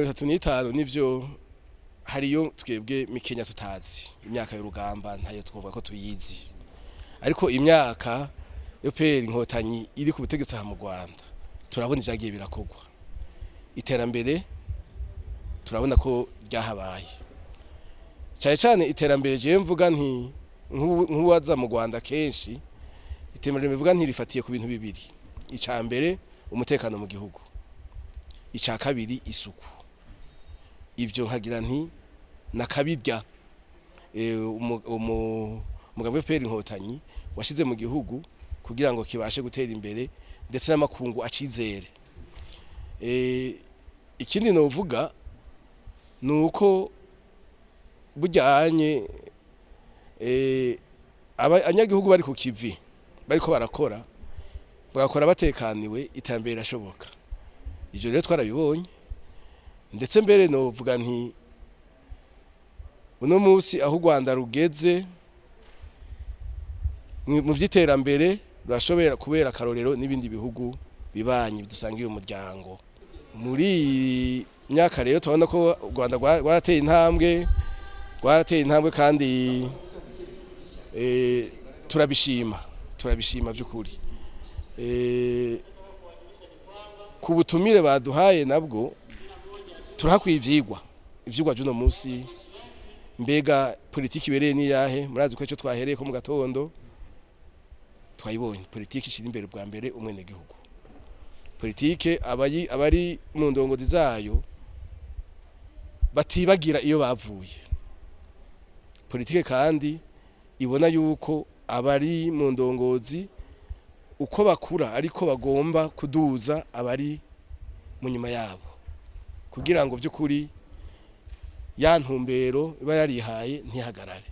35 nivyo hariyo twebwe mikenya tutazi imyaka y'urugamba ntayo twovuga ko tuyizi, ariko imyaka FPR Inkotanyi iri ku butegetsi aha mu Rwanda turabona ivyagiye birakogwa, iterambere turabona ko ryahabaye cyane cyane. Iterambere jewe mvuga nti nk'uwaza mu Rwanda kenshi, iterambere mvuga nti rifatiye ku bintu bibiri: ica mbere umutekano mu gihugu, ica kabiri isuku. Ivyo nkagira nti nakabirya umugambi FPR Inkotanyi washize mu gihugu kugira ngo kibashe gutera imbere ndetse n'amakungu acizere. Ikindi novuga nuko bujyanye abanyagihugu bari ku kivi bariko barakora, bagakora batekaniwe, iterambere rirashoboka. Ivyo rero twarabibonye, ndetse mbere novuga nti uno munsi aho u Rwanda rugeze mu vy'iterambere rurashobora kubera akarorero n'ibindi bihugu bibanyi dusangiye umuryango. Muri iyi myaka rero turabona ko u Rwanda rwarateye intambwe, rwarateye intambwe kandi turabishima, turabishima by'ukuri. Ku butumire baduhaye nabwo turahakwiye ivyigwa, ivyigwa by'uno munsi. Mbega politiki ibereye ni yahe? Murazi ko ico twahereye ko mu gatondo twayibonye, politiki ishira imbere bwa mbere umwenegihugu, politike abari mu ndongozi zayo batibagira iyo bavuye, politike kandi ibona yuko abari mu ndongozi uko bakura ariko bagomba kuduza abari mu nyuma yabo, kugira ngo by'ukuri ya ntumbero iba yarihaye ntihagarare.